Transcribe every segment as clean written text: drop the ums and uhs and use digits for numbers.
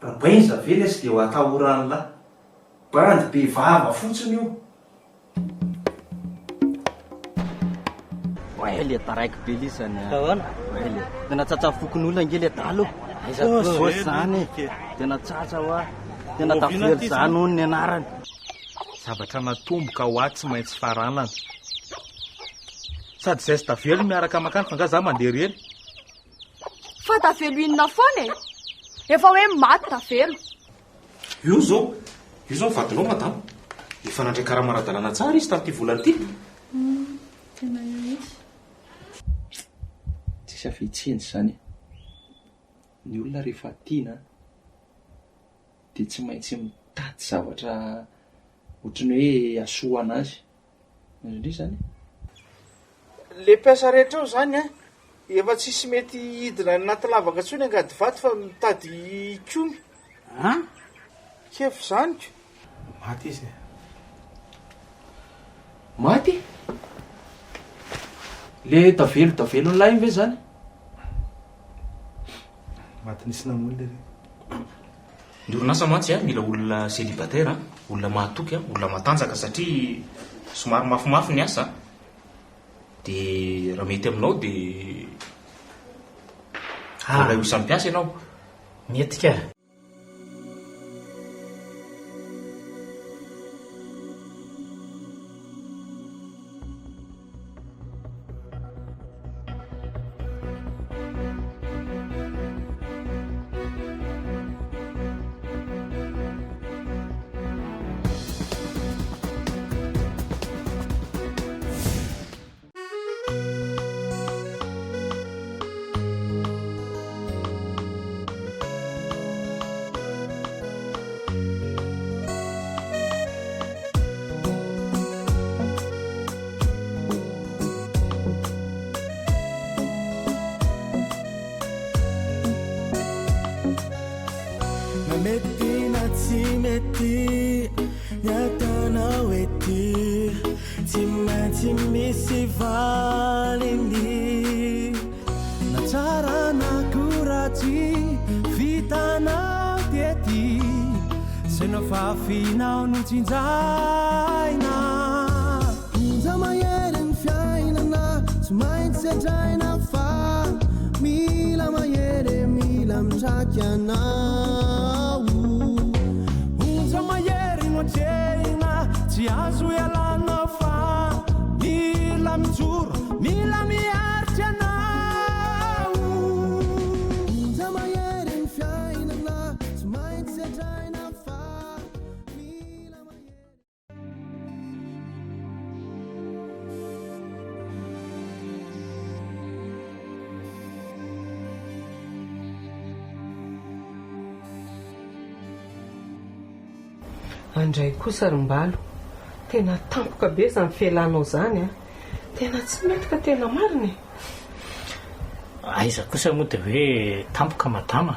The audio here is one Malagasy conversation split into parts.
Rabenja ve lesy dia ho atahoran'lah. Bandy be vava fotsiny io. Oay le taraiky be lisany a. Ahoana? Oay le. Tena tsatsa fokonolona ange le dalo. Aiza koa zany e. Tena tsatsa hoa. Tena tavela zany hono ny anarany. Zavatra natomboka ho ahy tsy maintsy faranana. Sady zay sy tavelo miaraka makany fa nga za mandeha irery. Fa tavelo inona foana e? Efa hoe maty tavelo. Io zao, io zao ny vadinao madama. Efa nandray karama ara-dalàna tsara izy tamin'ity volana ity. Humm, tena eo mihitsy. Tsisy afetsena izany e. Ny olona rehefa tiana dia tsy maintsy mitady zavatra ohatry ny hoe hahasoa anazy. Azonao izany e. Le mpiasa rehetra ao zany an, efa tsisy mety hidina any anaty lavaka intsony angady vato fa mitady hikomy. An? Kefo zany ko. Maty izy e. Maty? Le tavelo tavelon'lahy iny ve zany? Maty nisy namono lery. Ny orinasa mantsy mila olona célibataire, olona mahatoky, olona matanjaka satria somary mafimafy ny asa dia raha mety aminao dia voaray ho isan'ny mpiasa ianao. Mety ka. Na mety na tsy mety ny ataonao ety Tsy maintsy misy valiny Na tsara na koa ratsy vitanao tety Zay nofafinao no tsinjaina Onja mahery ny fiainana tsy maintsy sedraina Fa mila mahery mila mitraky anao Onja mahery no atrehina tsy azo ialana Fa mila mijoro mila miaritra anao Onja mahery ny fiainana tsy maintsy sedraina Fa mila mahery. Andray kosa ry Mbalo, tena tampoka be izany fialanao izany an! Tena tsy mety ka tena marina e! Aiza kosa moa dia hoe tampoka madama?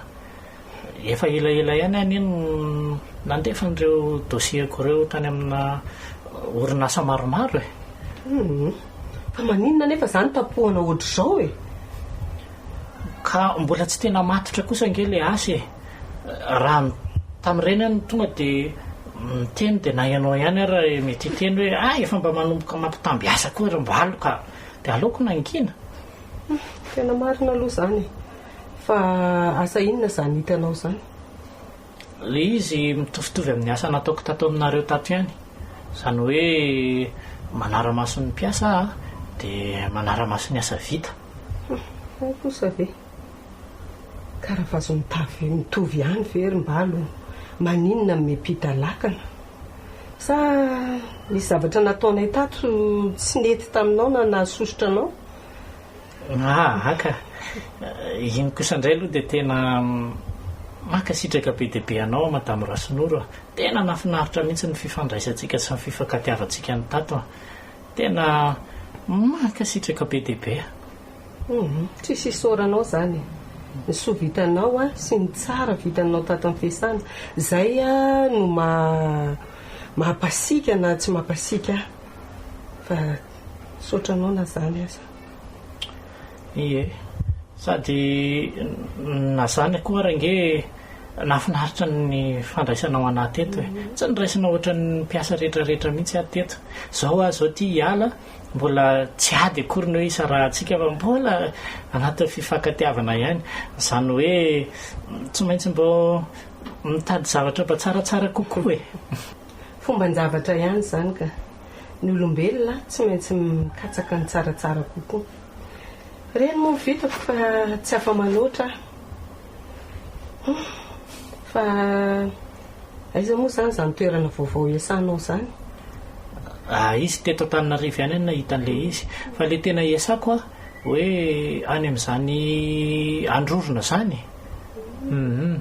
Efa elaela ihany aho anie no nandefa an'ireo dossier-ko ireo tany amina orinasa maromaro e! Humm. Fa maninona anefa izany tapohana ohatr'izao e? Ka mbola tsy tena matotra kosa ange ilay asa e! Raha ny tamin'ireny aho no tonga dia miteny dia na ianao ihany ary mety hiteny hoe ah efa mba manomboka mampitamby asa koa ry Mbalo ka! Dia aleoko nangina. Humm. Tena marina aloha izany e! Fa asa inona izany hitanao izany? Ilay izy mitovitovy amin'ny asa nataoko tato aminareo tato ihany. Izany hoe manara-maso ny mpiasa aho dia manara-maso ny asa vita. Hum, hay kosa ve? Ka raha vazo mitavy mitovy ihany ve ry Mbalo maninona no miampita lakana? Sa nisy zavatra nataonay tato tsy nety taminao na nahasosotra anao? Aa ka! Iny kosa indray aloha dia tena mankasitraka be dia be anao aho Madame Rasinoro a! Tena nahafinaritra mihitsy ny fifandraisantsika sy ny fifankatiavantsika ny tato a! Tena mankasitraka be dia be a! Humm, tsisy isaoranao zany e! Ny soa vitanao a sy ny tsara vitanao tato am fiasana, zay a no maha maha-pasiaka na tsy maha-pasiaka ahy fa Misaotra anao na zany aza. Ie. Sady na zany koa ary ange. Nahafinaritra ny fandraisanao anah teto e. Tsy niraisinao ohatran'ny mpiasa rehetra rehetra mihitsy aho teto. Zao aho zao ty hiala, mbola tsy ady akory ny hoe hisarahantsika fa mbola anatin'ny fifankatiavana ihany. Izany hoe tsy maintsy mbô mitady zavatra mba tsaratsara kokoa e. Fomban-javatra ihany izany ka. Ny olombelona tsy maintsy mikatsaka ny tsaratsara kokoa. Ireny moa no vitako fa tsy afa-manoatra aho. Hum. Fa aiza moa izany izany toerana vaovao iasanao izany? Ah, izy teto Antananarivo ihany aho no nahita an'ilay izy. Fa ilay tena iasako an, hoe any amin'izany Androrona izany. Hum.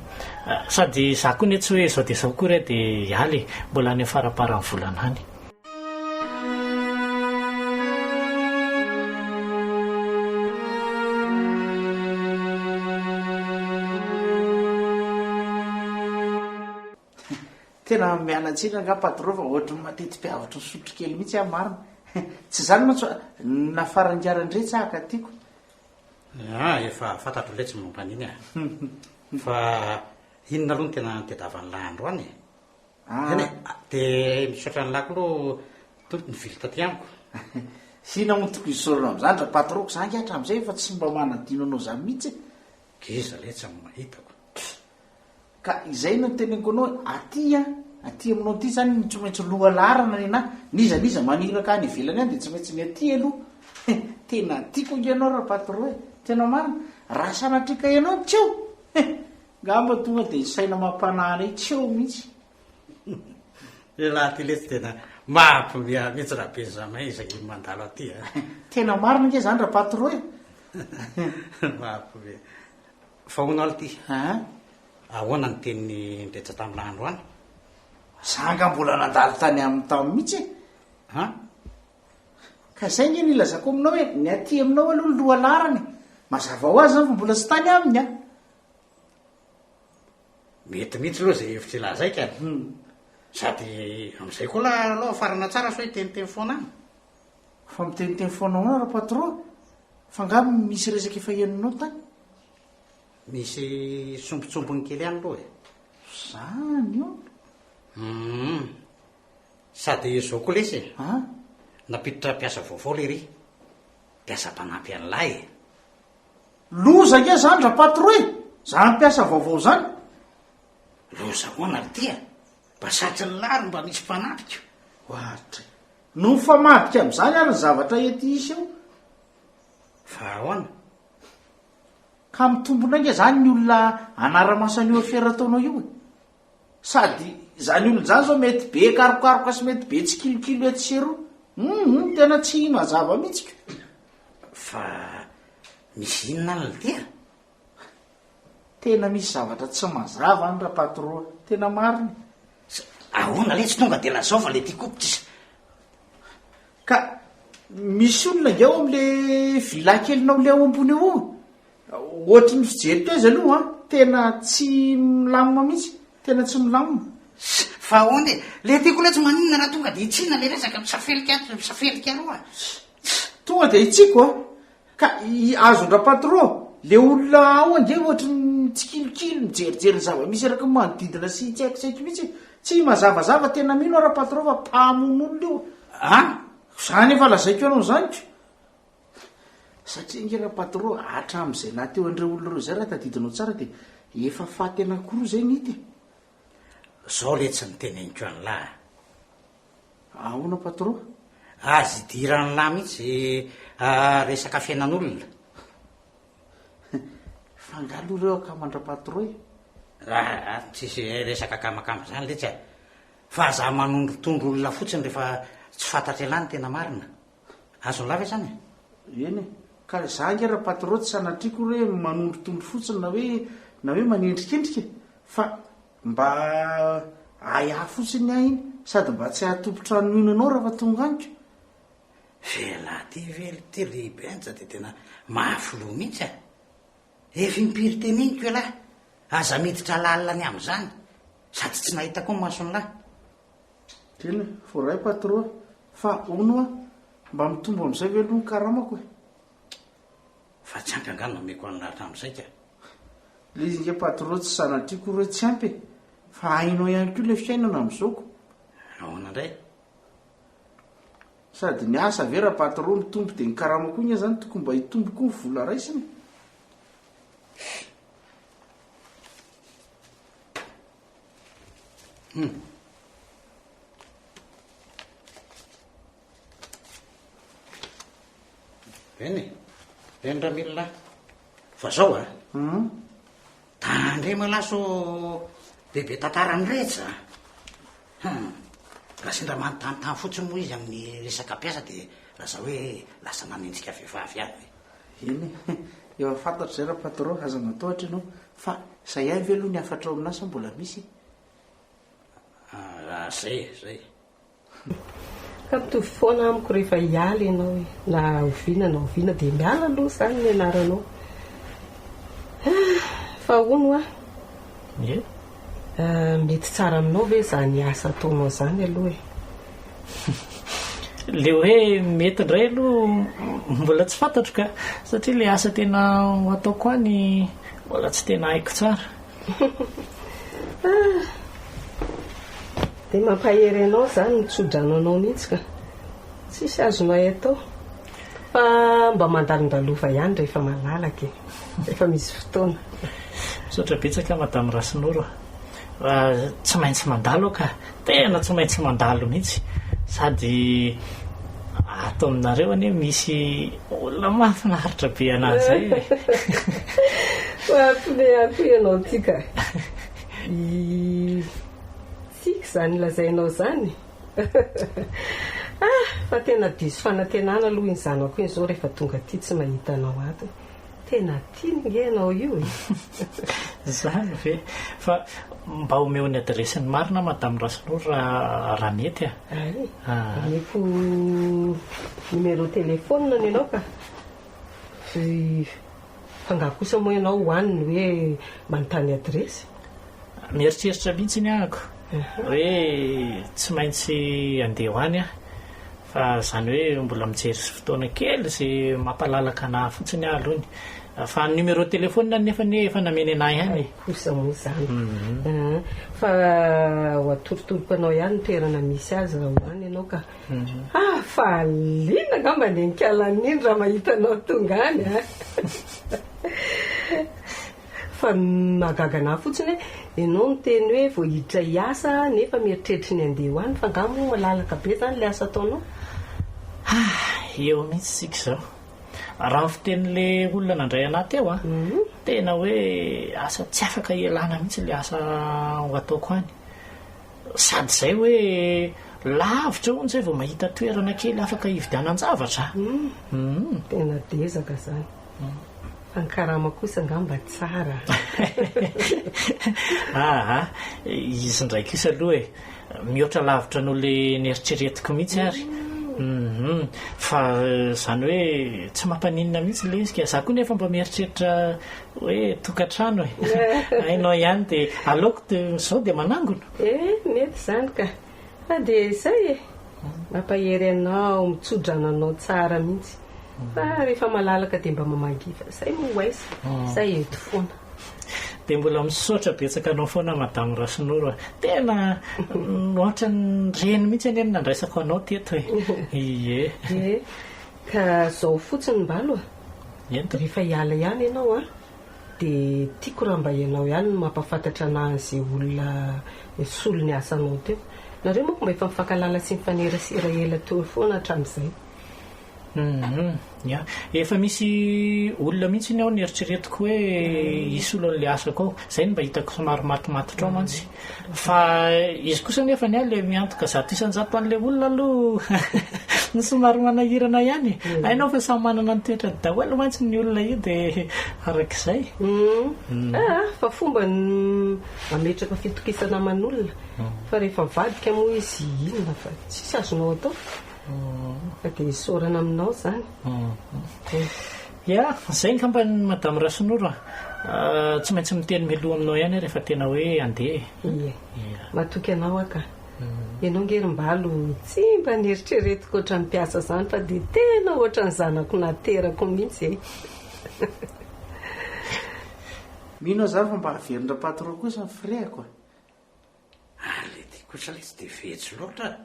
Sady izaho koa anie tsy hoe izao dia izao akory aho dia hiala e. Mbola any amin'ny faramparan'ny volana any. Tena miala tsiny angaha patron fa ohatry ny mateti-piavotry ny sotro kely mihitsy aho marina. Tsy izany mantsy fa nafarangaran-dretsy aho ka tiako. Ah, efa fantatro letsy ny momba an'iny ah. Fa inona aloha no tena nitadiavan'lah androany e? Eny e, dia misaotra an'lah koa aloha tompoko nivily taty amiko. Inona moa no tokony hisaorana amin'izany ra patron ko, za ange hatramin'izay efa tsy mba manadino anao izany mihitsy e. Geza letsy no hitako. Ka izay no teneniko anao hoe aty an, aty aminao aty izany no tsy maintsy lohalaharana nenaha, n'iza n'iza maniraka any ivelany any dia tsy maintsy ny aty aloha. Tena tiako ange ianao ra patron e, tena marina, raha sanatria ka ianao no tsy eo, Ngamba tonga dia ny saina amam-panahy anay tsy eo mihitsy. Elah ty letsy tena mahampiomehy mihitsy ra Benjamin isaky ny mandalo aty a. Tena marina ange zany ra patro e. Mahampiomehy. Fa hono alo ty. Ahoana ny tenin'i Ndretsa tamin'lah androany? Za nga mbola nandalo tany aminy tany mihitsy e. An? Ka zay nge no ilazako aminao hoe ny aty aminao aloha ny lohalarana e. Mazava ho azy zany fa mbola tsy tany aminy an. Mety mihitsy aloha izay hevitra ilazay ka. Sady amin'izay koa lah aloha farana tsara sao hiteniteny foana any. Fa miteniteny foana ahoana ra patron? Fa angaha misy resaka efa henonao tany? Misy sombintsombiny kely ihany aloha e. Zany io? Hum. Sady izao koa lesy e. An? Nampiditra mpiasa vaovao lery. Mpiasa mpanampy an'lah e. Loza ange zany ra patro e! Zany mpiasa vaovao zany. Loza ahoana ry ty a? Mba satrin'ny lahy ry mba misy mpanampy ko. Ohatry. No mifamadika amin'izany ary ny zavatra ety hiseho. Fa ahoana? Ka mitombina ange zany ny olona hanara-maso an'io afera ataonao io e. Sady izany olona izany zao mety be karokaroka sy mety be tsikilokilo etsy sy eroa. Hum, tena tsy mazava mihitsy ko. Fa misy inona any lty a? Tena misy zavatra tsy mazava any ra-patro a! Tena marina e! Ahoana letsy tonga de lazao fa le ty koa tsisy. Ka misy olona ange ao amle villa kelinao le ao ambony eo io Ohatry ny fijeriko azy aloha an, tena tsy milamina mihitsy, tena tsy milamina. Fa ahoana e? Le tiako letsy maninona raha tonga de hitsiana le resaka misafelika ato misafelika aroa a. Tonga de hitsiko a! Ka i azon-dRapatro, le olona ao ange ohatry ny mitsikilokilo, mijerijery ny zava-misy eraky ny manodidina sy tsy haiko tsy haiko mihitsy e! Tsy mazavazava, tena mino aho Rapatro fa mpamono olona io. An! Zany efa lazaiko anao zany ko! Satria ange Rapatro, hatramin'izay naha teo an'ireo olona ireo izay raha tadidinao tsara dia efa faty anankiroa izay ny hita e! Zao letsy ny teneniko an'lah a! Ahoana patron? Aza idiran'lah mihitsy resaka fiainan'olona. Fa angaha aloha ireo akaman-dRapatron e? Raha tsisy resaka akamakama izany letsy a! Fa aza manondrotondro olona fotsiny rehefa tsy fantatr'ialahy ny tena marina. Azon'lah ve izany e? Eny e! Ka za ange Rapatron tsy sanatria koa hoe manondrotondro fotsiny na hoe na hoe manendrikendrika e! Fa Mba ahiahy fotsiny ny ahy iny, sady mba tsy hahatompon-trano mino anao raha fa tonga any ko. Vela ty ve ty ry Benja de tena mafy loha mihitsy a! Efa impiry teneniko ialahy, aza miditra lalina ny amin'izany, sady tsy nahita koa ny mason'lahy. Tena voaray patro a! Fa hono hoa, mba mitombo amin'izay ve aloha ny karamako e? Fa tsy ampy angaha no nomeko an'lah hatramin'izay ka! Ilay izy ange patron tsy sanatria akory hoe tsy ampy e! Fa hainao ihany koa ilay fiainana amin'izao ko! Ahoana indray? Sady ny asa ve ra patron mitombo dia ny karama koa nge zany tokony mba hitombo koa ny vola raisina e! Hum. Eny e, eny Ramila a! Fa zao a! Tandremo ialahy sao bebe tantaran'iretsy a! Hum! Raha sendra manontanintany fotsiny moa izy amin'ny resaka mpiasa dia lazao hoe lasa nanenjika vehivavy ihany ve? Eny e, efa fantatro izay ra-patron, aza matahotra ianao. Fa izay ihany ve aloha ny hafatrao aminahy sa mbola misy e? Ah, zay e, zay e. Ka mitovy foana amiko rehefa hiala ianao e, na oviana na oviana dia miala aloha izany ny anaranao. Ah, fa hono hoa, Ie. mety tsara aminao ve izany asa ataonao izany aloha e? Le hoe mety indray aloha mbola tsy fantatro ka, satria le asa tena ho ataoko any mbola tsy tena haiko tsara. Ah! Dia mampahery anao izany ny tso-drano anao mihitsy ka. Tsisy azonay atao. Fa mba mandalondalova ihany rehefa malalaka e. Rehefa misy fotoana. Misaotra betsaka Madame Rasinoro a. Tsy maintsy mandalo aho ka. Tena tsy maintsy mandalo mihitsy. Sady ato aminareo anie misy olona mahafinaritra be anah zay e. Mahafiney ahy koa ianao ity ka. I Tsiky izany lazainao izany? Ah! Fa tena diso fanantenana aloha iny zanako iny izao rehefa tonga aty tsy mahita anao ato e. Tena tiany nge ianao io e! Izany ve? Fa mba omeo ny adiresiny marina Madame Rasoloro raha raha mety a! Ay, omeko numéro téléphone ny anao ka. Fa angaha kosa moa ianao ho any ny hoe manontany adiresy? Mieritreritra mihitsy ny ahako hoe tsy maintsy handeha ho any aho. Fa izany hoe mbola mijery fotoana kely izay mampalalaka anah fotsiny aho aloha. Fa ny numéro téléphone nefa anie efa nameny anah ihany e. Hay kosa moa izany. Fa ho atorotoroko anao ihany ny toerana misy azy raha ho any ianao ka. Ah, fahaliana angamba ny ankalan'iny raha mahita anao tonga any a! Fa ny mahagaga anah fotsiny hoe ianao miteny hoe vao hiditra hiasa nefa mieritreritra ny handeha ho any fa angaha moa malalaka be izany ilay asa ataonao? Ah, eo mihitsy isika izao. Raha ny fitenin'ilay olona nandray anah teo an, tena hoe asa tsy afaka ialana mihitsy ilay asa ho ataoko any. Sady izay hoe lavitra hono izay vao mahita toerana kely afaka hividianan-javatra. Hum, tena dezaka izany. Fa ny karama kosa angamba tsara. Aa, izy indray kosa aloha e, mihoatra lavitra noho ilay neritreretiko mihitsy ary. Hum, fa izany hoe tsy mampaninona mihitsy ilay izy ka. Izaho koa nefa mba mieritreritra Hoe tokantrano e. Hainao ihany dia aleoko dia izao dia manangona. Eh, mety izany ka. Fa dia izay e. Mampahery anao, mitsodrano anao tsara mihitsy. Fa rehefa malalaka dia mba mamangy fa izay moa ho aiza, izay eto foana. Dia mbola misaotra betsaka anao foana Madame Rasinoro a. Tena ohatran'ny reny mihitsy anie no nandraisako anao teto e. Ie. Ie. Ka zao fotsiny mbalo a! Rehefa hiala ihany ianao an, dia tiako raha mba ianao ihany no mampahafantatra anah an'izay olona nisolo ny asanao teo. Nareo manko mba efa mifankahalala sy mifanerasera ela teo foana hatramin'izay. Hum, ya. Efa misy olona mihitsy iny ao neritreretiko hoe hisolo an'ilay asako ao. Izay no mba hitako somary matimatotra ao mantsy. Fa izy kosa anefa ny ahy ilay miantoka 100% an'ilay olona aloha no somary manahirana ihany e. Hainao fa samy manana ny toetrany daholo mantsy ny olona io dia arak'izay. Humm. Aa fa fomba ny mametraka fitokisana aman'olona fa rehefa mivadika moa izy inona fa tsisy azonao atao fa dia isaorana aminao izany. Ya, zay angamba ny Madame Rasinoro a. Tsy maintsy miteny mialoha aminao ihany aho rehefa tena hoe handeha e. Ie. Matoky anao aho ka. Ianao nge ry Mbalo tsy mba nieritreretiko ohatran'ny mpiasa izany fa dia tena ohatran'ny zanako naterako mihitsy e. Mino aho zany fa mba haverin-dRapatron kosa ny frais-ko a! Ary le ty kosa lesy de fetsy loatra a!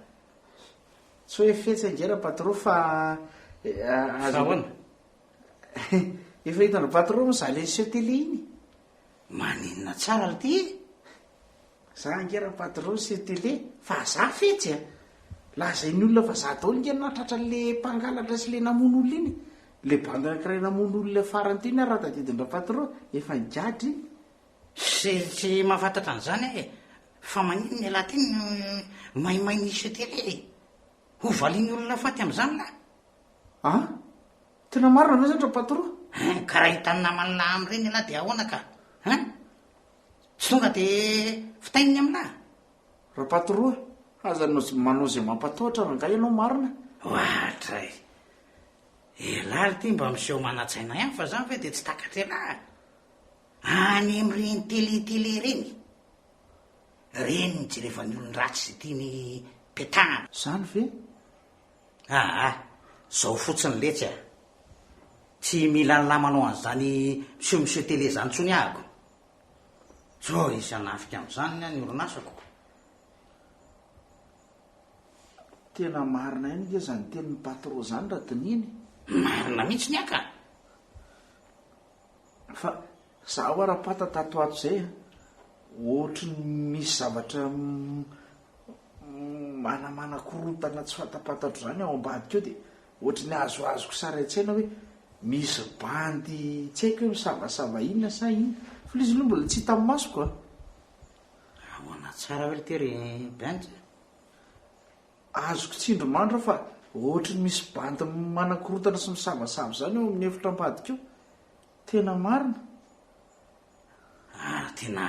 Tsy hoe fetsy ange Rapatron fa Fa ahoana? Efa hitan-dRapatron moa za le niseho télé iny. Maninona tsara ry ty e? Za ange Rapatron niseho télé fa za fetsy a! Lazain'ny olona fa za daholo ange no nahatratra an'le mpangalatra sy le namono olona iny. Le bandy anankiray namono olona farany teo iny ary raha tadidin-dRapatron efa nigadra iny. Tsy tsy mahafantatra an'izany aho e! Fa maninona ialahy ty no maimay nisy télé e? Ho valian'ny olona faty amin'izany lahy? An? Tena marina ve zany ra-patron? Hein, ka raha hitan'ny naman'ny lahy amin'ireny ialahy dia ahoana ka? Hein? Tsy tonga dia fitaininy amin'lahy? Ra-patron, aza manao izay mampatahotra rangahy ianao marina. Oadray! Ialahy ry ty mba miseho manan-tsaina ihany fa zany ve dia tsy takatr'ialahy? Any amin'ireny télé télé ireny, ireny no jerevan'ny olon-dratsy izay tiany petahana. Zany ve? Aa, zao fotsiny letsy a! Tsy mila an'lah manao an'izany miseho miseho télé zany tsony ahako. Zao hisy hanafika amin'izany ny orinasako. Tena marina ihany nge zany tenin'i patron zany raha dinihina e! Marina mihitsy ny ahy ka! Fa za hoa rapata tato ato zay a, ohatry ny misy zavatra manamana korontana tsy fantapantatro zany ao ambadika ao dia ohatry ny azoazoko sary an-tsaina hoe misy bandy tsy haiko hoe misavasava inona sa inona, fa ilay izy aloha mbola tsy hitan'ny masoko a. Ahoana tsara ve ity ry Benja? Azoko tsindrimandry aho fa ohatry ny misy bandy manakorontana sy misavasava izany ao amin'ny efitra ambadika ao. Tena marina. Ary tena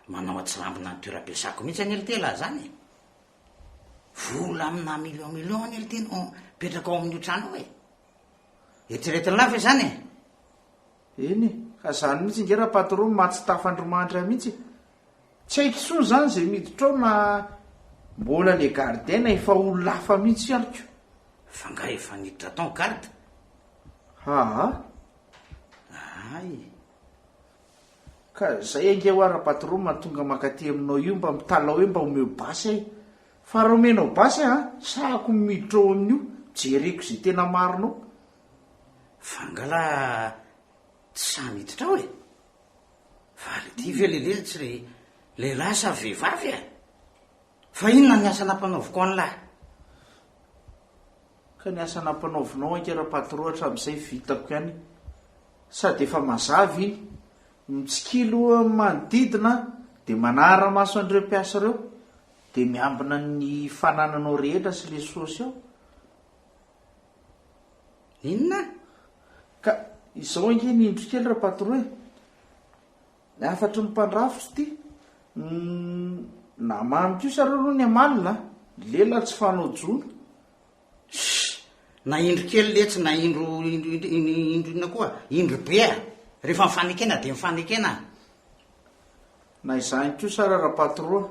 manao atsirambina ny toeram-piasako mihitsy anie ry lahy zany e! Vola amina million million anie ry ty no mipetraka ao amin'io trano io e! Eritreretin'lah ve zany e? Eny e, ka zany mihitsy nge ra-patron maha tsy tafandrimandry ahy mihitsy e! Tsy haiko intsony zany izay miditra ao na mbola le gardien na efa olona hafa mihitsy ary ko. Fa nga efa niditra tao ny garde? Aa. Ay. Ka zay ange hoa ra-patron mahatonga mankaty aminao io mba mitalaho hoe mba omeo basy ahy. Fa raha omenao basy ahy an, sahako miditra ao amin'io, jereko izay tena marina ao. Fa nga lah tsy sahy miditra ao e? Fa le ty ve le lely tsy le lehilahy sa vehivavy e? Fa inona ny asa nampanaoviko an'lah? Ka ny asa nampanaovinao ange ra-patron hatramin'izay vitako ihany sady efa mazava iny, mitsikilo amin'ny manodidina dia manara-maso an'ireo mpiasa ireo dia miambina ny fanananao rehetra sy le saosy ao. Inona? Ka izao ange ny indro kely ra-patron e! Ny hafatry ny mpandrafitra ity, na mamy kosa areo aloha ny amalona a! Lela tsy fanao jono. Ssy! Na indro kely letsy na indro indro indro indro inona koa, indro be a! Rehefa mifanekena dia mifanekena a! Na izany kosa ara ra-patron,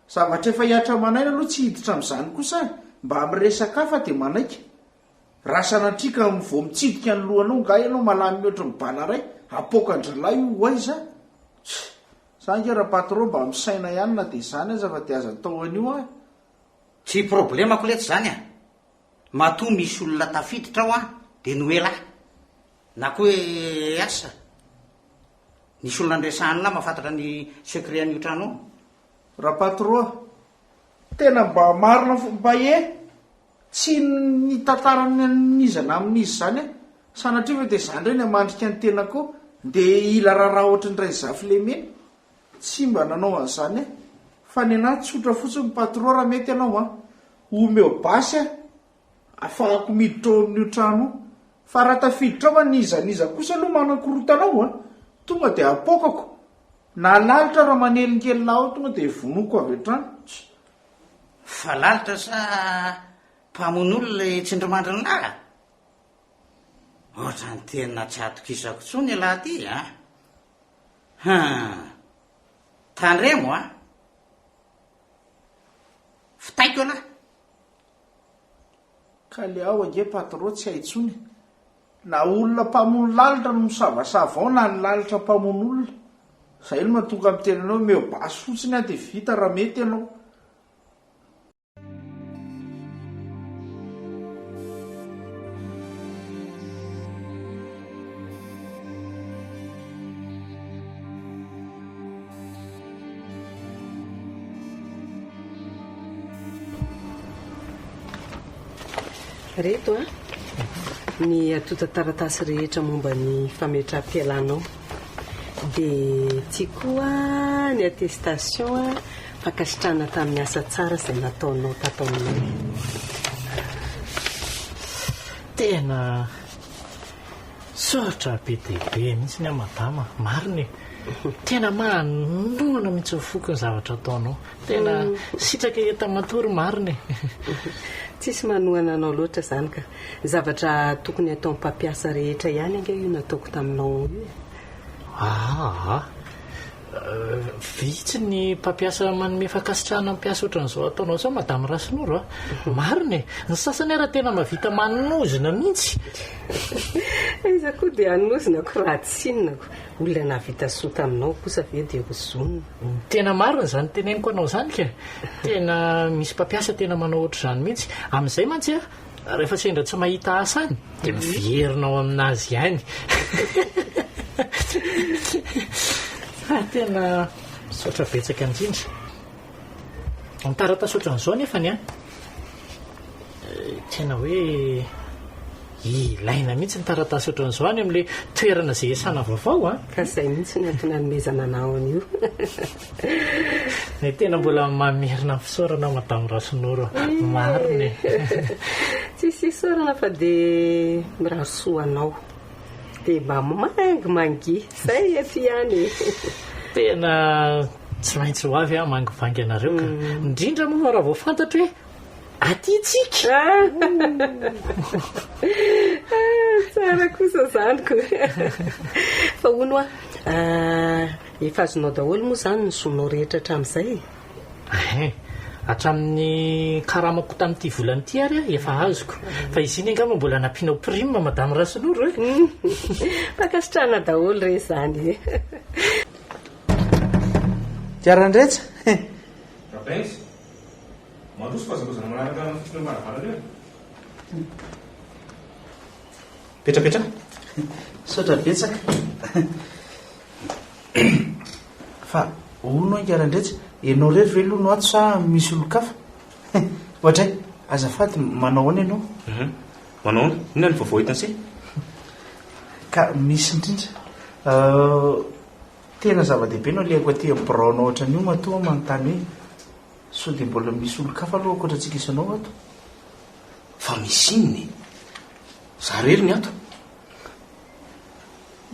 zavatra efa hihatra aman'aina aloha tsy hiditra amin'izany kosa e! Mba miresaka hafa dia manaiky. Raha sanatria ka vao mitsidika ny lohanao nga ianao malamy mihoatry ny bala ray, apoaka-dralahy io ho aiza? Tch! Za ange ra-patron mba misaina ihany na dia izany aza fa dia aza atao an'io ah! Tsy problemako letsy zany a! Matoa misy olona tafiditra ao an de noela na koa hoe asa nisy olona niresahan'lah mahafantatra ny secret an'io trano io. Ra-patron a! Tena mba marina fo mba e! Tsy nitantarany amin'iza na amin'iza izany aho. Sanatria ve dia izaho indray ny hamandrika ny tenako eo, dia hila raharaha ohatry ny Rainizafilemena? Tsy mba nanao an'izany aho. Fa ny an'ahy tsotra fotsiny patron raha mety ianao an! Omeo basy aho afahako miditra ao amin'io trano io. Fa raha tafiditra ao an iza n'iza kosa aloha manankorontana ao an! Tonga dia apoakako. Na lalitra raha manelingelina ao tonga dia vonoiko avy hatrany. Fa lalitra sa mpamono olona ilay tsindrimandrin'lah? Ohatran'ny tena tsy atokisako intsony ialahy ity a! Hum! Tandremo a! Fitaiko ialahy! Ka le ao ange patro tsy hay intsony na olona mpamono lalitra no misavasava ao na ny lalitra mpamono olona. Zay no mahatonga miteny anao omeo basy fotsiny aho dia vita raha mety ianao. Reto a, ny antontan-taratasy rehetra momba ny fametraham-pialanao. Dia ity koa ny attestation fankasitrahana tamin'ny asa tsara izay nataonao tato aminay. Tena sarotra be dia be mihitsy aho madama, marina e! Tena manohana mihitsy ny foko ny zavatra ataonao. Tena sitraka eto matory marina e! Tsisy manohana anao loatra izany ka. Ny zavatra tokony hataon'ny mpampiasa rehetra ihany ange io nataoko taminao io e. Aa! Vitsy ny mpampiasa manome fankasitrahana ny mpiasa ohatran'izao ataonao izao Madame Rasinoro a! Marina e! Ny sasany ara tena mahavita manozona mihitsy. Iza koa dia hanozona ko raha tsy inona ko. Olona nahavita soa taminao kosa ve dia hozonina? Tena marina izany teneniko anao izany ka! Tena misy mpampiasa tena manao ohatr'izany mihitsy. Amin'izay mantsy a, rehefa sendra tsy mahita asa any dia miverina ao aminazy ihany. Fa tena misaotra betsaka indrindra. Ny taratasy ohatran'izao anefany an, tena hoe ilaina mihitsy ny taratasy ohatran'izao any amin'ilay toerana izay iasana vaovao an. Ka izay mihitsy no antony anomezana anao an'io. Ny tena mbola mamerina ny fisaorana aho Madame Rasinoro a. Marina e. Tsisy isaorana fa dia mirary soa anao. Dia mba mangimangia. Izay eto ihany e. Tena tsy maintsy ho avy aho hamangivangy anareo ka. Indrindra moa fa raha vao fantatro hoe aty tsika. Tsara kosa izany ko. Fa hono hoa, efa azonao daholo moa izany ny zonao rehetra hatramin'izay e? Ein, hatramin'ny karamako tamin'ity volana ity ary efa azoko. Fa izy iny angamba mbola nampianao prime Madame Rasoloro e! Fankasitrahana daholo re izany e! Tiarandretsa! Rabenz, mandroso fa aza lozana manaraka ny fotsiny eo am-baravarana eo e! Petrapetraha. Misaotra betsaka. Fa hono ange Randretsa, ianao irery ve aloha no ato sa misy olon-kafa? Ohatray, azafady, manao ahoana ianao? Hum, manao ahoana? Inona ny vaovao hitan'i se? Ka misy indrindra. Tena zava-dehibe no alehako aty amin'ny biraonao ohatran'io matoa manontany hoe sao dia mbola misy olon-kafa aloha ankoatra antsika sy ianao ato? Fa misy inona e? Za irery ny ato.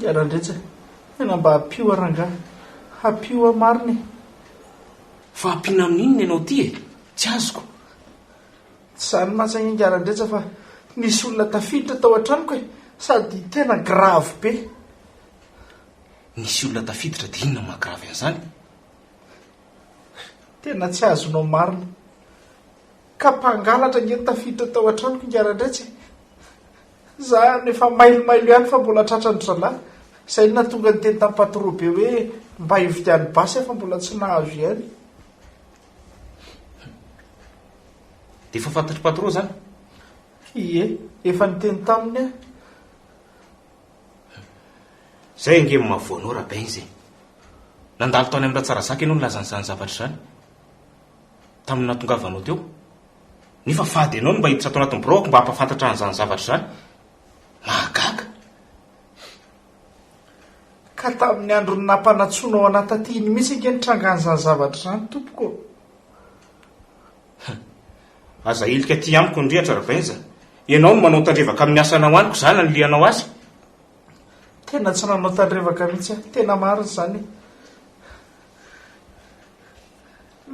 Iarandretsy, tena mba ampio aho rangahy, ampio aho marina e! Fa ampiana amin'inona ianao ity e? Tsy azoko. Tsy izany mantsy ange Ingahy fa nisy olona tafiditra tao an-tranoko e! Sady tena grave be. Nisy olona tafiditra dia inona no maha grave an'izany? Tena tsy azonao marina. Ka mpangalatra ange no tafiditra tao an-tranoko Ingahy e! Za no efa mailomailo ihany fa mbola tratran-dry zalahy. Izay no nahatonga niteny tamin'i Patro be hoe mba hividiano basy aho fa mbola tsy nahazo ihany. Dia efa fantatr'i Patro izany? Ie, efa niteny taminy aho. Izay ange no mahavoa anao Rabenz e. Nandalo tany amin'i Ratsarazaka ianao nilaza an'izany zavatra izany. Tamin'ny nahatongavanao teo. Nefa fady ianao no mba hiditra ato anatin'ny biraoko mba hampahafantatra an'izany zavatra izany. Mahagaga. Ka tamin'ny andron'ny nampanantsoinao anà taty iny mihitsy ange nitrangan'izany zavatra izany tompoko ô. Aza ahilika aty amiko ny rihatra Rabenja. Ianao no manao tandrevaka amin'ny asanao any ko za nanilihanao azy. Tena tsy nanao tandrevaka mihitsy aho. Tena marina izany e.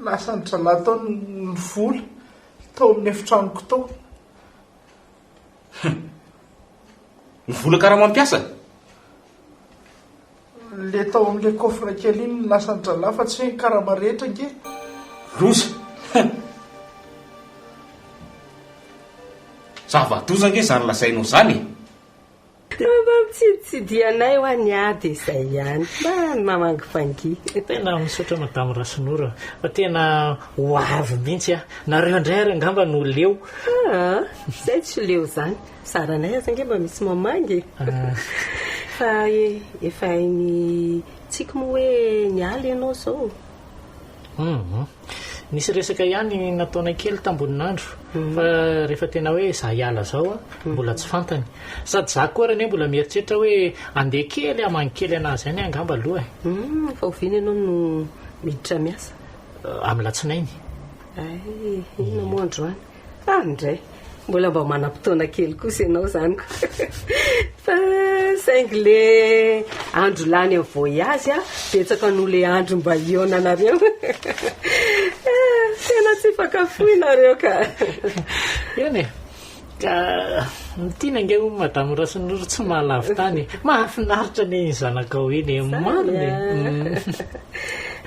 Lasan-dry zalahy tao ny vola tao amin'ny efitranoko tao. Hum. Ny vola karama mpiasa? Le tao amin'ilay coffre kely iny no lasan-dry zalahy fa tsy hoe ny karama rehetra ange. Loza! Hum. Zava-doza ange izany lazainao izany e! Notsiditsidianay hoa ny ahy dia izay ihany. Mba mamangivangy. Tena misaotra Madame Rasinoro a. Fa tena ho avy mihitsy aho. Nareo indray ary angamba no leo. Aa, izay tsy leo izany. Zaranay aza ange mba misy mamangy e. Fa efa hain'i Tsiky moa hoe niala ianao izao? Hum. Nisy resaka ihany nataonay kely tambonin'andro fa rehefa tena hoe za hiala zao a, mbola tsy fantany. Sady za koa ary anie mbola mieritreritra hoe andeha kely hamangy kely anazy any angamba aloha e. Hum, fa oviana ianao no miditra miasa? Amin'ny latsinainy. Hay, inona moa androany? Any indray. Mbola mba manam-potoana kely kosa ianao izany ko. Fa saingy le andro lany amin'ny voyage a, betsaka noho le andro mba hihaonanareo. Tena tsy hifankafoy nareo ka. Eny e. Ka ny tiana ange hono Madame Rasinoro tsy mahalavo tany e. Mahafinaritra anie iny zanakao iny e. Marina e.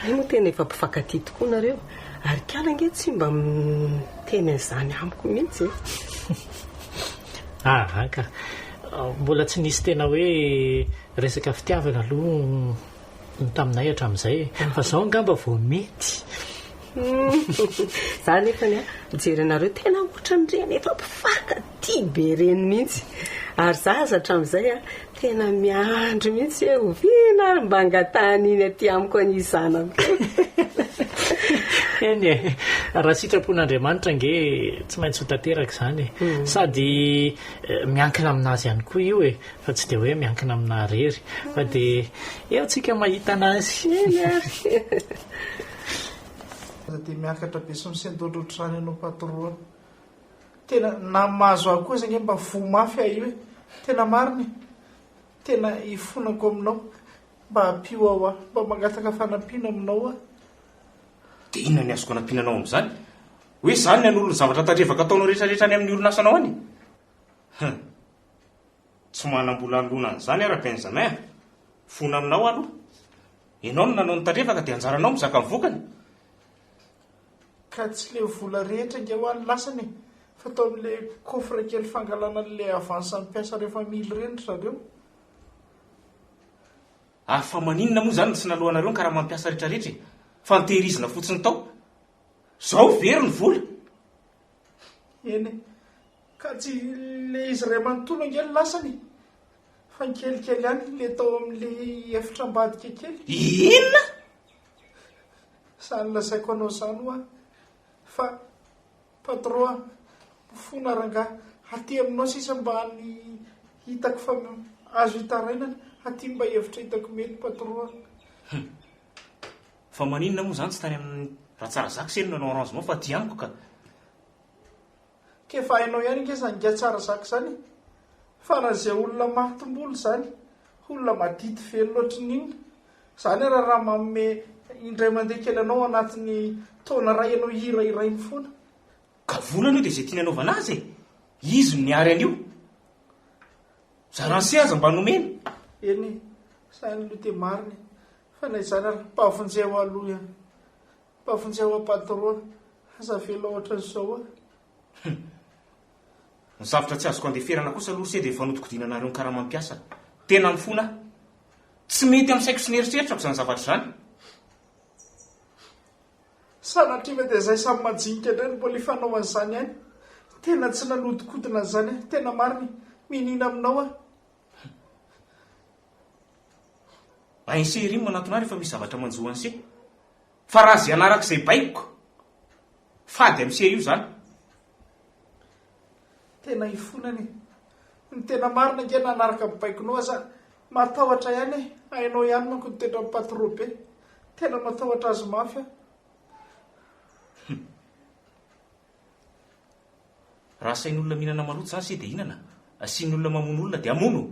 Hay moa tena efa mpifankatia tokoa nareo. Ary kala ange tsy mba miteny an'izany amiko mihitsy e. Aa ka. Mbola tsy nisy tena hoe resaka fitiavana aloha ny taminay hatramin'izay e. Fa izao angamba vao mety. Za nefany a, mijery anareo tena ohatran'ireny efa mpifankatia be ireny mihitsy. Ary za aza hatramin'izay a, tena miandry mihitsy hoe oviana ary mba angatahan'iny aty amiko an'io zanako io. Eny e, raha sitrapon'Andriamanitra ange tsy maintsy ho tanteraka izany e. Sady miankina aminazy ihany koa io e, fa tsy dia hoe miankina aminà irery. Fa dia eo tsika mahita anazy. Eny ary. Aza dia miakatra be sy misendoatra ohatr'izany ianao patron a. Tena na mahazo ahy koa aza ange mba voa mafy aho io e. Tena marina e. Tena ifonako aminao. Mba ampio aho aho. Mba mangataka fanampiana aminao aho. Dia inona ny azoko anampiana anao amin'izany? Hoe izany ny hanolo ny zavatra tandrevaka ataonao rehetrarehetra any amin'ny orinasanao any? Hum. Tsy manam-bola hanoloana an'izany aho Ra-Benjamin a! Fona aminao aho aloha. Ianao no nanao ny tandrevaka dia anjaranao mizaka ny vokany. Ka tsy le vola rehetra ange hoa ny lasany e! Fa tao amin'le coffre kely fangalana an'le avance an'ny mpiasa rehefa mily ireny ry zareo. Ary fa maninona moa izany no tsy naloanareo ny karaman'ny mpiasa rehetrarehetra e? Fa notehirizina fotsiny tao. Zao very ny vola! Eny e! Ka tsy le izy iray manontolo ange no lasany e! Fa ny kelikely ihany, le tao amin'le efitra ambadika kely. Inona? Izany lazaiko anao izany hoa fa patron a, mifona rangahy, aty aminao sisa mba ny hitako fa azo itarainana, aty mba hevitra hitako mety patron a. Hum. Fa maninona moa izany tsy tany amin'ny Ratsarazaka se no nanao arrangement fa aty amiko ka. K'efa hainao ihany ange izany ingahy Tsarazaka izany e! Fa raha izay olona matim-bola izany, olona madity velona ohatry ny inona, izany ary raha manome indray mandeha kely anao anatin'ny taona iray ianao hira irainy foana. Ka vola aloha dia izay tiany anaovana azy e! Izy no niary an'io. Zaranse aza mba nomeny. Eny e, izany aloha dia marina e! Fa na izany ary, mba vonjeo aloha ihany. Mba vonjeo aho patron aza avela ohatran'izao a. Hum. Ny zavtra tsy azoko andeferana kosa aloha ry se dia ny fanodikodinanareo ny karama mpiasa. Tena mifona aho. Tsy mety amin'ny saiko sy ny eritreritrako izany zavatra izany. Sanatria ve dia izay samy majinika indray no mbola hifanao an'izany ihany. Tena tsy nanodikodina an'izany aho. Tena marina e. Miniana aminao aho. Ainse ery ny manantona ahy rehefa misy zavatra manjo anse. Fa raha ze hanaraka izay baikoko, fady amse io zany. Tena ifonana e. Ny tena marina ange na hanaraka ny baikonao aza matahotra ihany e. Hainao ihany manko ny toetran'i Patro be. Tena matahotra azy mafy aho. Hum. Raha asain'olona mihinana maloto zany se dia hinana, asian'ny olona mamono olona dia hamono.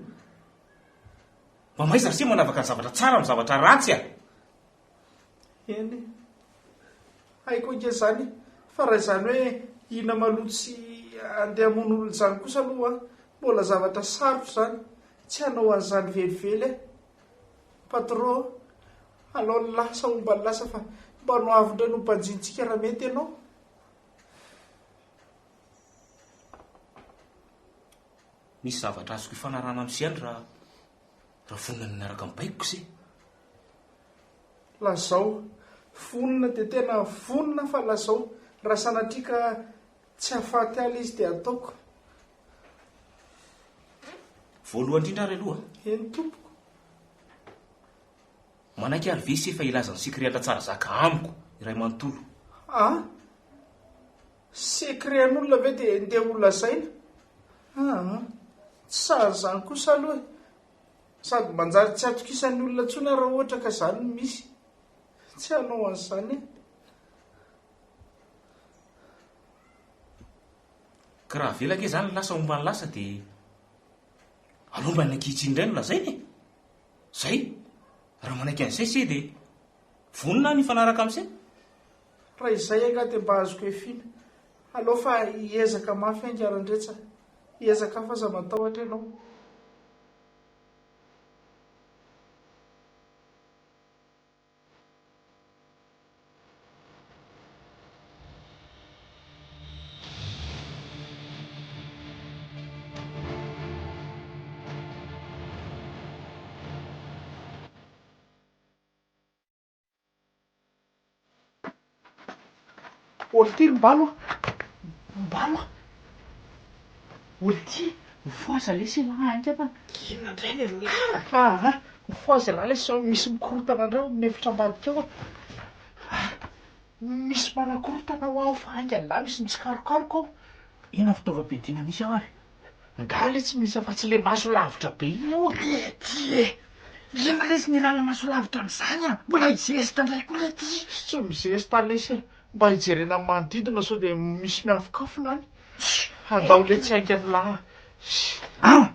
Mba mahaiza ry se manavaka ny zavatra tsara amin'ny zavatra ratsy a! Eny e. Haiko ange izany e. Fa raha izany hoe hihina maloto sy handeha hamono olona izany kosa aloha an, mbola zavatra sarotra izany. Tsy hanao an'izany velively aho. Patron a, alao ny lasa homba ny lasa fa mba no avy indray no banjintsika raha mety ianao. Misy zavatra azoko ifanarahana amin'i Siany raha. Raha vonona ny hanaraka ny baikoko se. Lazao. Vonona dia tena vonona fa lazao. Raha sanatria ka tsy hahafaty ahy ilay izy dia ataoko. Voalohany indrindra ary aloha. Eny tompoko. Manaiky ary ve se fa hilaza ny secret-n'i Ratsarazaka amiko iray manontolo? An? Secret an'olona ve dia ndeha ho lazaina? Aa, tsy sahy an'izany kosa aloha e! Sady manjary tsy atokisan'ny olona intsony aho raha ohatra ka izany no misy. Tsy hanao an'izany aho. Ka raha avela ange izany ny lasa homba ny lasa dia aleo mba ny ankehitriny indray no lazaina e! Zay! Raha manaiky an'izay se dia vonona aho ny hifanaraka amin'i se. Raha izay angaha dia mba azoko efiana. Aleo fa hiezaka mafy ainga Randretsa. Hiezaka aho fa aza matahotra ianao. Olty mbalo a! Mbalo a! Olty, mifohaza lesy elah haingana a! Inona indray le lahy? Aa! Mifohaza elah lesy sao misy mikorontana indray ao amin'ny efitra ambadika ao a! Misy manakorontana hoa ao fa haingana elah misy mitsikarokaroka ao. Inona fitaovam-piadiana misy ao ary? Nga le tsy misy afa-tsy le maso lavitra be iny ao a! Lety e! Inona lesy ny ilana maso lavitra amin'izany a! Mbola hizesta indray koa lety! Tsy mizesta lesy e! Mba hijerena ny manodidina sao dia misy miafokafona any. Andao letsy haingana lahy a! An!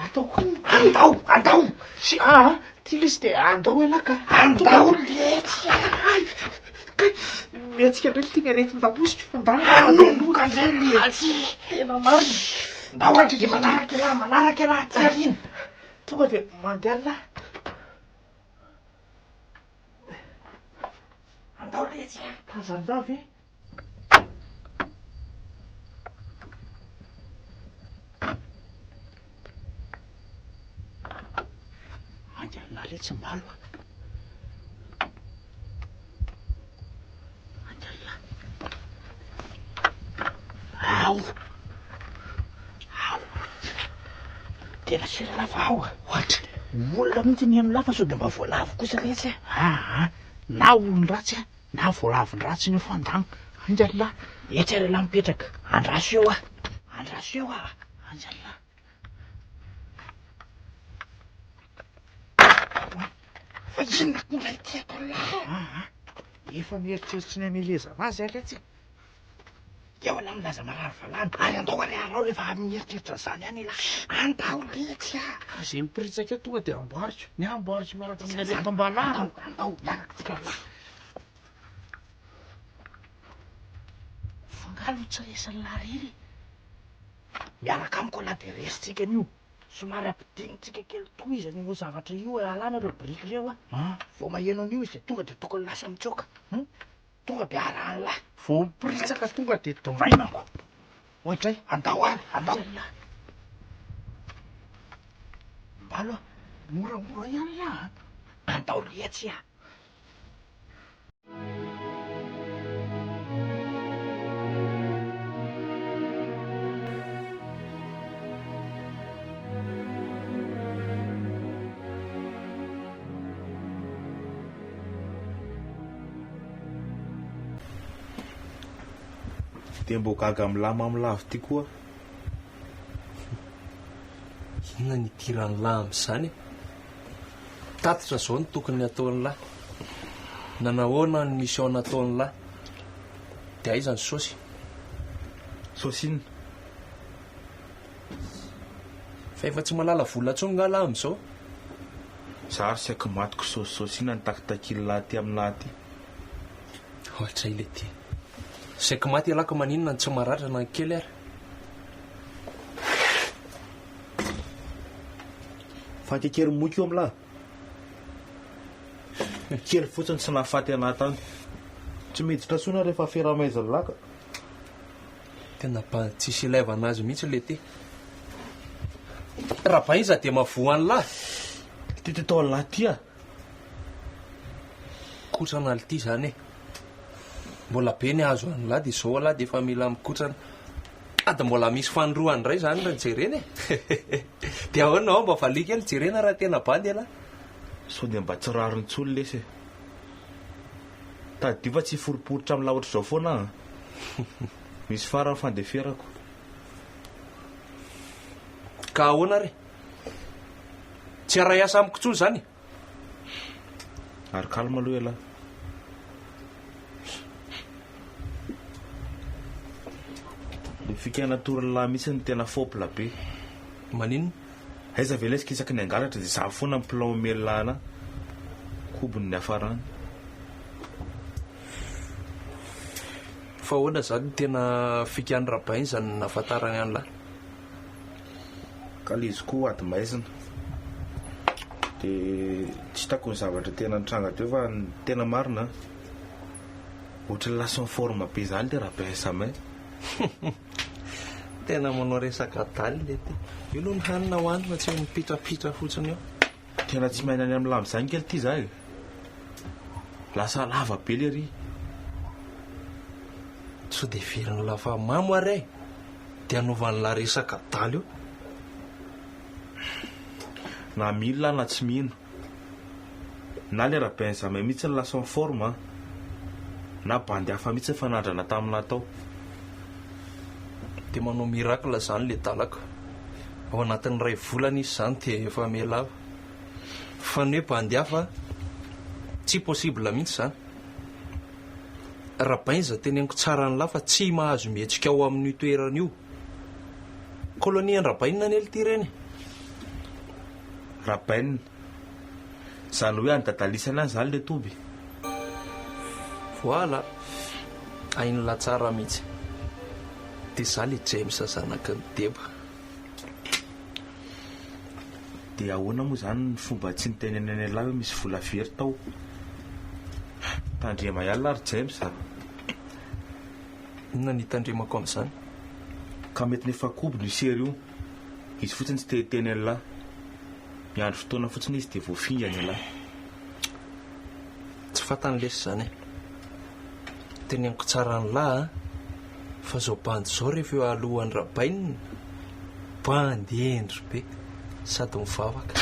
Ataoko inona? Andao! Andao! Sy aa! Ty lesy dia andao ialahy ka! Andao letsy a! Kay! Mihetsika indray ity ny aretin-damosiko fa ndany Hanomboka indray letsy! Tena marina! Ndao ary dia manaraka ialahy, manaraka ialahy aty aoriana! Tonga dia mandeha lahy! Andao letsy a! Tazan-dà ve? Haingana letsy mbalo a! Haingana. Ao! Ao! Tena sera lava ao a! Ohatra! Olona mihitsy ny heno lahy fa sao dia mba voalavo kosa letsy a! Aa! Na olon-dratsy a! Na voalavon-dratsy ny fandano. Haingana lahy! Etsy ary ialahy mipetraka. Andraso eo aho. Andraso eo aho. Haingana lahy. Fa inona koa indray ity ataon'lahy? Aa! Efa mieritreritra ny hamelezana azy aho letsy e. Eo ialahy milaza marary valahana. Ary andao ary araho rehefa avy mieritreritra an'izany ihany ialahy. Andao letsy a! Izay miporitsaka eo tonga dia amboariko. Ny ahy amboariko miaraka amin'ny aretim-balahana. Andao, andao, miaraka tsika lahy. Fa nga aloha tsy resin'lah irery e? Miaraka amiko ialahy dia resintsika an'io. Somary ampidinintsika kely tohizana io zavatra io e, alana ireo biriky ireo a. Vao maheno an'io izy dia tonga dia tokony lasa mitsoaka. Tonga dia arahan'lah. Vao miporitsaka tonga dia dorainako. Oadray, andao ary, andao. Mbalo a, moramora ihany lah a. Andao letsy a. Dia mbô gaga amin'lah mamolavo ty koa. Inona ny idiran'lah amin'izany e? Tatitra izao no tokony hataon'lah. Nanahoana ny mission nataon'lah? Dia aiza ny saosy? Saosy inona? Fa efa tsy malala vola intsony nga lah amin'izao? Za ary saiky matiko saosy inona ny takitakin'lah aty amin'lah aty. Ohatray le ty. Saiky maty ialahy ka maninona no tsy maratra na ny kely ary. Fa ankekery moky io amin'lah. Kely fotsiny tsy nahafaty anah tany. Tsy miditra intsony aho rehefa afera maizina lah ka. Tena bandy tsisy ilaivana azy mihitsy le ty. Rabaiza dia mavoa an'lah. Ty tetao an'lah ty a. Kotrana lty zany e. Mbola be ny azo an'lah dia zao alah dia efa mila mikotrana. Sady mbola misy fanorohana indray zany raha jerena e. Dia ahoana ao mba valio kely jerena raha tena bandy ialahy. Sao dia mba tsy rariny intsony lesy e. Tadidio fa tsy hiforiporitra amin'lah ohatr'izao foana aho an. Misy farany ny fandeferako. Ka ahoana ary? Tsy haray asa amiko intsony izany e? Ary calme aloha ialahy. Le fika natoron'lah mihitsy no tena fôpla be. Maninona? Aiza ve lesy k'isaky ny hangalatra dia za foana ny plan omen'lah anah. Kobony ny niafarany. Fa ahoana zany tena fikan'i Rabainza no nahafantarany an'lah? Ka le izy koa ady maizina. De tsy hitako ny zavatra tena nitranga teo fa ny tena marina an, ohatran'ny lasa en forme be zany le Rabenjamin. Tena manao resaka adala le ty. Io aloha ny hanina hohanina fa tsy mipitrapitra fotsiny eo. Tena tsy miaina any amin'ny lambo zany kely ty za e. Lasa lava be le ry. Sao dia heverin'lah fa mamo ary e! Dia anaovan'lah resaka adala eo. Na mino lah na tsy mino. Na le Rabenjamin mihitsy no lasa en forme an. Na bandy hafa mihitsy nifanandrana taminah tao. Dia manao miracle zany le dalako. Ao anatin'ny iray volana izy zany dia efa mihalava. Fa ny hoe bandy hafa tsy possible mihitsy zany. Rabainza teneniko tsara an'lah fa tsy mahazo mihetsika ao amin'io toerana io. Colonie an-dRabainina anie lty ireny e. Rabainina. Zany hoe any dadalisany any zany le toby? Voilà! Hain'lah tsara mihitsy. Dia za le James zanaky ny deba. Dia ahoana moa izany ny fomba tsy nitenenany an'ialahy hoe misy vola very tao? Tandrema ihany lahy ry James a! Inona no hitandremako amin'izany? Ka mety nefa kobony io sery io. Izy fotsiny tsy te hiteny an'ilahy. Miandry fotoana fotsiny izy dia voafingana ialahy. Tsy fantany lesy izany e. Teneniko tsara an'lah a, fa zao bandy zao rehefa eo alohan'i Rabainina, bandy hendry be sady mivavaka.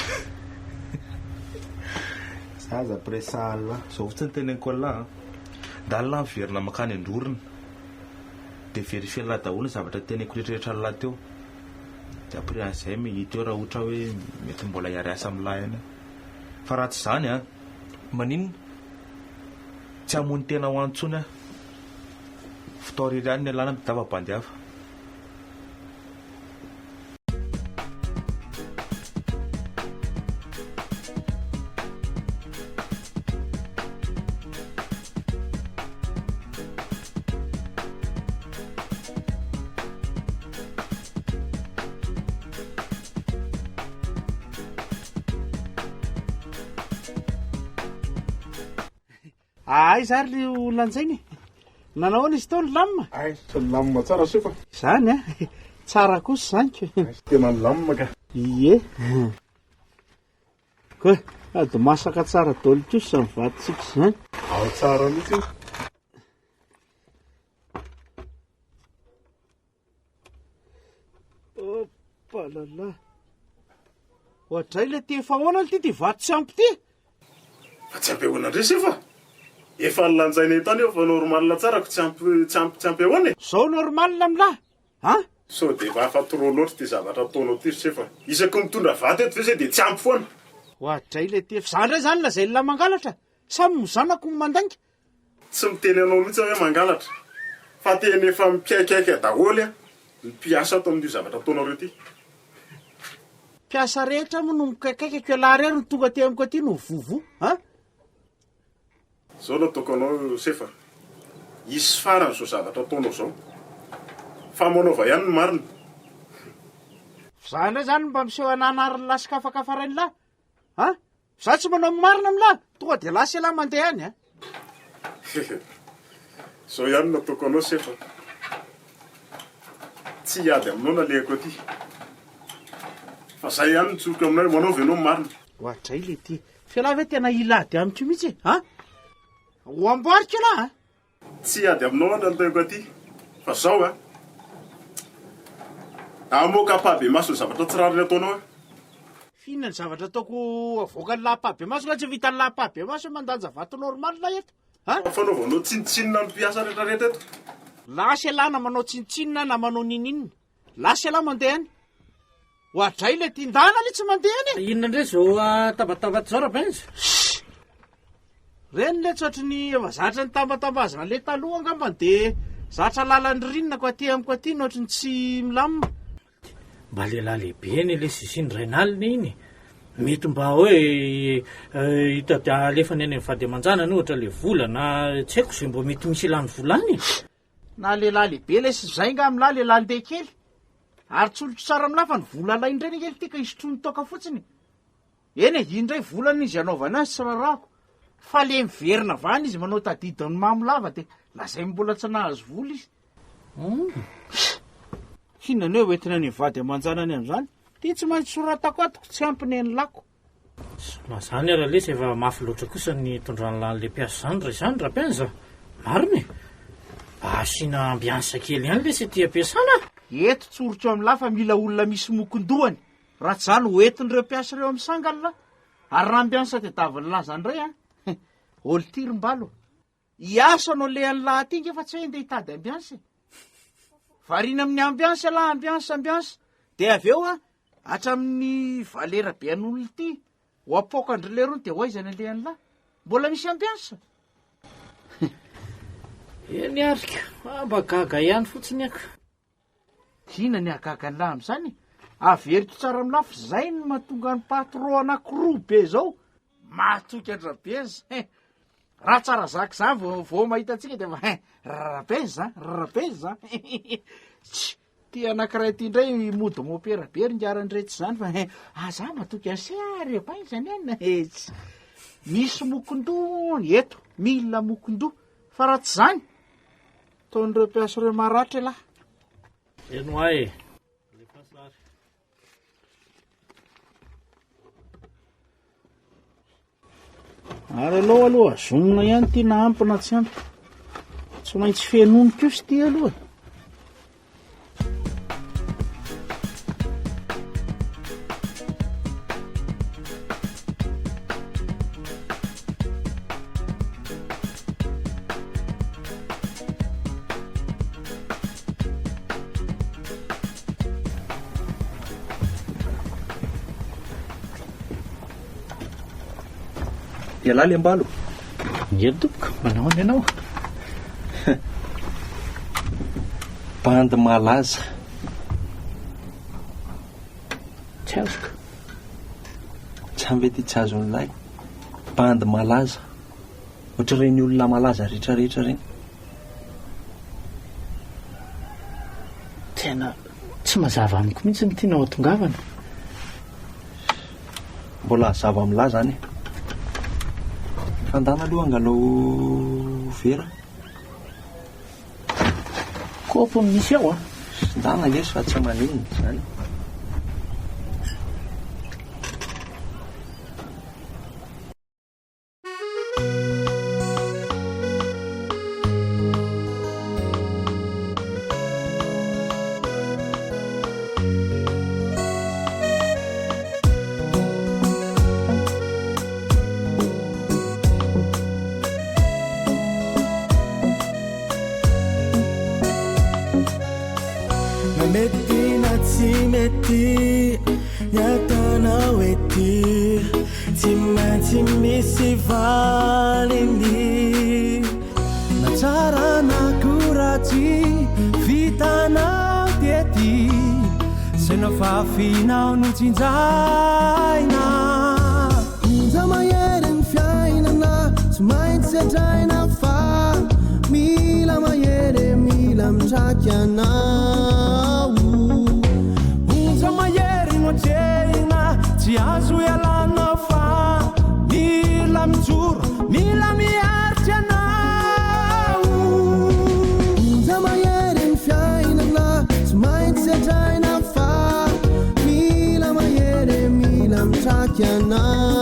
Zaza pressa Allah. Zao fotsiny teneniko an'lah a. Ndany lah miverina mankany Androrona. Dia verifier-lah daholo ny zavatra teneniko rehetrarehetra an'lah teo. Dia après an'izay mety eo raha ohatra hoe mety mbola hiary-asa amin'lah ihany aho. Fa raha tsy izany an. Maninona? Tsy hamono tena ho any intsony aho. Fitao irery ihany ny alana mitadiava bandy hafa. Aiza ary le olona anjaina e? Nanao ahoana izy tao nilamina? Aiza, nilamina tsara sefa. Izany a, tsara kosa izany ko. Tena nilamina ka. Ie. Koa, ady masaka tsara daholo kosa izany vatontsika izany. Ao tsara mihitsy io. Opalala. Oadray le ty efa ahoana ty ty vato tsy ampy ty? Fa tsy ampy ahoana ndray sefa? Efa nilanjaina eto any eo fa normal tsara ko tsy ampy tsy ampy tsy ampy ahoana e? Zao normal aminah an? Sao dia efa hafa trop loatra ity zavatra ataonao ity ry sefa? Isaky ny mitondra vato eto ve se dia tsy ampy foana? Oadray le ty efa za ndray zany lazain'lah mangalatra? Sa ny zanako no mandainga? Tsy miteny anao mihitsy aho hoe mangalatra fa tena efa mikaikaika daholo ny mpiasa ato amin'io zavatra ataonareo ity. Mpiasa rehetra moa no mikaikaika ko ialahy irery no tonga aty amiko aty no mivovoa an! Zao no ataoko anao Sefa, hisy farany izao zavatra ataonao izao fa manaova ihany ny marina. F'izaho indray izany mba miseho ananary sy kafakafa rainilahy an! Za tsy manao ny marina aminah, tonga dia lasa ialahy mandeha any a. Zao ihany no ataoko anao sefo a. Tsy hiady aminao nalehako aty. Fa zay ihany no tsoriko aminao hoe manaova ianao ny marina. Oadray le ty. F'ialahy ve tena hila ady amiko mihitsy e? A? Ho amboariko ialahy a! Tsy hiady aminao aho ny antaiko aty. Fa zao a! Hamoaka ampahibemaso ny zavatra tsy rariny ataonao aho. F'inona ny zavatra ataoko avoakan'lah ampahibemaso nga tsy vitan'lah ampahibemaso hoe mandanja vato normal eto? A? Fanaovanao tsinontsinona ny mpiasa retraretra eto. Lasa ialahy na manao tsinontsinona na manao ninininona. Lasa ialahy mandeha any. Oadray le ty ndana le tsy mandeha any e. Inona indray zao tabataba zao Rabenja? Shh! Reny le tsy ohatry ny efa zatra ny tambatambazana le taloha angambany de zatra lalan'ny ririnina ko aty amiko aty no ohatry ny tsy milamina. Mba lehilahy lehibe anie lesy izy iny, rainalina iny e. Mety mba hoe hitady alefany any amin'ny vady aman-janany ohatra le vola na tsy haiko izay mba mety misy ilany vola any e. Na lehilahy lehibe lesy zay nga amin'lah lehilahy ndeha kely. Ary tsolotro tsara amin'lah fa ny vola alainy indray anie ity ka hisotroany toaka fotsiny. Eny e, iny indray volana izy anaovana azy tsy rarahako. Fa le miverina avy any izy manao tadidin'ny mamo lava dia lazainy mbola tsy nahazo vola izy. Hum. Inona ny hoe hoentina any vady aman-janany amin'izany? Ty tsy maintsy soratako ato ko tsy ampy ny an'lako. Na zany ara lesy efa mafy loatra kosa ny itondran'lah an'le mpiasa zany raha izany Rapenza a! Marina e! Mba asiana ambiance kely ihany lesy aty am-piasana a! Eto tsoriko amin'lah fa mila olona misy mokon-dohany, raha tsy izany ho entin'ireo mpiasa ireo amin'ny sangany lah! Ary raha ambiance tediavin'lah zany indray an! Ol-ty ry mbalo! Hiasa no alehan'lah aty nge fa tsy hoe ndeha hitady ambiance e! Variana amin'ny ambiance lah, ambiance, ambiance, dia avy eo an, hatramin'ny valera be an'olona ity, ho apoakan-dry lerony dia ho aiza ny alehan'lah? Mbola misy ambiance? Eny ary ka, fa mba gaga ihany fotsiny aho ka. Inona ny hahagaga an'lah amin'izany e? Averiko tsara amin'lah fa izay no mahatonga ny patron anankiroa be izao mahatoky an-dRabenz hein! Raha tsara zaka izany vao vao mahita antsika dia efa hein! Rabenz a! Rabenz a! Tsia! Ty anankiray ty indray mody mopera be ry ingahy-randretsy izany fa hein! Aza matoky an'i se ah ry Rabenz anie an! Tsia! Misy mokondoha eto, mila mokondoha fa raha tsy izany Ataon'ireo mpiasa ireo maratra elah. Eny hoa e. Alefaso ary. Ary aleo aloha azonina ihany ity na ampy na tsy ampy. Tsy maintsy fenoiny kosa ity aloha e. Ialahy Lembalo. Ie tompoko, manao ahoana ianao? Bandy malaza. Tsy azoko. Tsy ampy ity tsy azon'ilay. Bandy malaza. Ohatr'ireny olona malaza rehetrarehetra ireny. Tena tsy mazava amiko mihitsy ny tianao hatongavana. Mbola hazava amin'lah zany e. Fa ndana aloha angalao vera. Kaopy no misy ao a. Ndana lesy fa tsy maninona izany. Na mety na tsy mety ny ataonao ety Tsy maintsy misy valiny Na tsara na koa ratsy vitanao tety Zay nafafinao no tsinjaina Onja mahery ny fiainana Tsy maintsy sedraina fa Mila mahery e mila mitraky anao Onja mahery no atrehina Tsy azo ialana fa Mila mijoro, mila miaritra ianao Onja mahery ny fiainana Tsy maintsy sedraina fa Mila mahery. Manatrika anao.